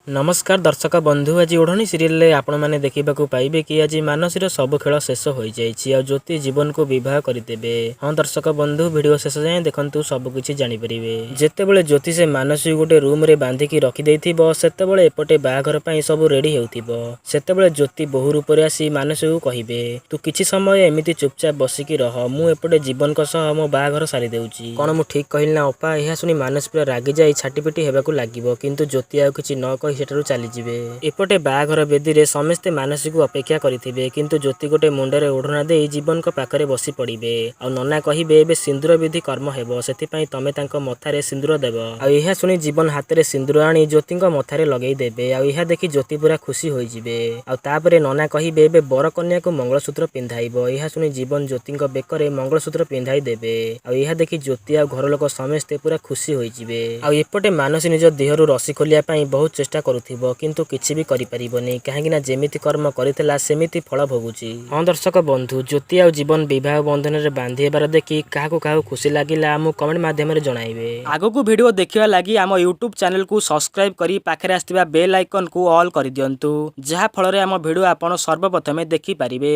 ନମସ୍କାର ଦର୍ଶକ ବନ୍ଧୁ, ଆଜି ଓଢ଼ଣୀ ସିରିଏଲରେ ଆପଣମାନେ ଦେଖିବାକୁ ପାଇବେ କି ଆଜି ମାନସୀର ସବୁ ଖେଳ ଶେଷ ହୋଇଯାଇଛି ଆଉ ଜ୍ୟୋତି ଜୀବନକୁ ବିବାହ କରିଦେବେ। ହଁ ଦର୍ଶକ ବନ୍ଧୁ, ଭିଡ଼ିଓ ଶେଷ ଯାଏଁ ଦେଖନ୍ତୁ, ସବୁ କିଛି ଜାଣିପାରିବେ। ଯେତେବେଳେ ଜ୍ୟୋତି ସେ ମାନସୀକୁ ଗୋଟେ ରୁମରେ ବାନ୍ଧିକି ରଖିଦେଇଥିବ, ସେତେବେଳେ ଏପଟେ ବାହାଘର ପାଇଁ ସବୁ ରେଡି ହେଉଥିବ। ସେତେବେଳେ ଜ୍ୟୋତି ବୋହୂ ରୂପରେ ଆସି ମାନସୀକୁ କହିବେ, ତୁ କିଛି ସମୟ ଏମିତି ଚୁପଚାପ ବସିକି ରହ, ମୁଁ ଏପଟେ ଜୀବନଙ୍କ ସହ ମୋ ବାହାଘର ସାରିଦେଉଛି। କଣ ମୁଁ ଠିକ କହିଲି ନା ଅପା? ଏହା ଶୁଣି ମାନସୀ ପୁରା ରାଗିଯାଇ ଛାଟିପିଟି ହେବାକୁ ଲାଗିବ, କିନ୍ତୁ ଜ୍ୟୋତି ଆଉ କିଛି ନ କହି ସେଠାରୁ ଚାଲିଯିବେ। ଏପଟେ ବାହାଘର ବେଦୀରେ ସମସ୍ତେ ମାନସୀକୁ ଅପେକ୍ଷା କରିଥିବେ, କିନ୍ତୁ ଜ୍ୟୋତି ଗୋଟେ ମୁଣ୍ଡରେ ଓଢ଼ଣା ଦେଇ ଜୀବନଙ୍କ ପାଖରେ ବସି ପଡ଼ିବେ ଆଉ ନନା କହିବେ, ଏବେ ସିନ୍ଦୁର ବିଧି କର୍ମ ହେବ, ସେଥିପାଇଁ ତମେ ତାଙ୍କ ମଥାରେ ସିନ୍ଦୁର ଦେବ। ଆଉ ଏହା ଶୁଣି ଜୀବନ ହାତରେ ସିନ୍ଦୁର ଆଣି ଜ୍ୟୋତିଙ୍କ ମଥାରେ ଲଗେଇ ଦେବେ ଆଉ ଏହା ଦେଖି ଜ୍ୟୋତି ପୁରା ଖୁସି ହୋଇଯିବେ। ଆଉ ତାପରେ ନନା କହିବେ, ଏବେ ବର କନ୍ୟାକୁ ମଙ୍ଗଳସୂତ୍ର ପିନ୍ଧାଇବ। ଏହା ଶୁଣି ଜୀବନ ଜ୍ୟୋତିଙ୍କ ବେକରେ ମଙ୍ଗଳସୂତ୍ର ପିନ୍ଧାଇ ଦେବେ ଆଉ ଏହା ଦେଖି ଜ୍ୟୋତି ଆଉ ଘର ଲୋକ ସମସ୍ତେ ପୁରା ଖୁସି ହୋଇଯିବେ। ଆଉ ଏପଟେ ମାନସୀ ନିଜ ଦେହରୁ ରସି ଖୋଲିବା ପାଇଁ ବହୁତ ଚେଷ୍ଟା କରୁଥିବ, କିନ୍ତୁ କିଛି ବି କରିପାରିବନି, କାହିଁକି ନା ଯେମିତି କର୍ମ କରିଥିଲା ସେମିତି ଫଳ ଭୋଗୁଛି। ହଁ ଦର୍ଶକ ବନ୍ଧୁ, ଜ୍ୟୋତି ଆଉ ଜୀବନ ବିବାହ ବନ୍ଧନରେ ବାନ୍ଧି ହେବାର ଦେଖି କାହାକୁ କାହାକୁ ଖୁସି ଲାଗିଲା, ଆମକୁ କମେଣ୍ଟ ମାଧ୍ୟମରେ ଜଣାଇବେ। ଆଗକୁ ଭିଡ଼ିଓ ଦେଖିବା ଲାଗି ଆମ ୟୁଟ୍ୟୁବ୍ ଚ୍ୟାନେଲକୁ ସବସ୍କ୍ରାଇବ୍ କରି ପାଖରେ ଆସିଥିବା ବେଲ୍ ଆଇକନ୍କୁ ଅଲ୍ କରିଦିଅନ୍ତୁ, ଯାହା ଫଳରେ ଆମ ଭିଡ଼ିଓ ଆପଣ ସର୍ବପ୍ରଥମେ ଦେଖିପାରିବେ।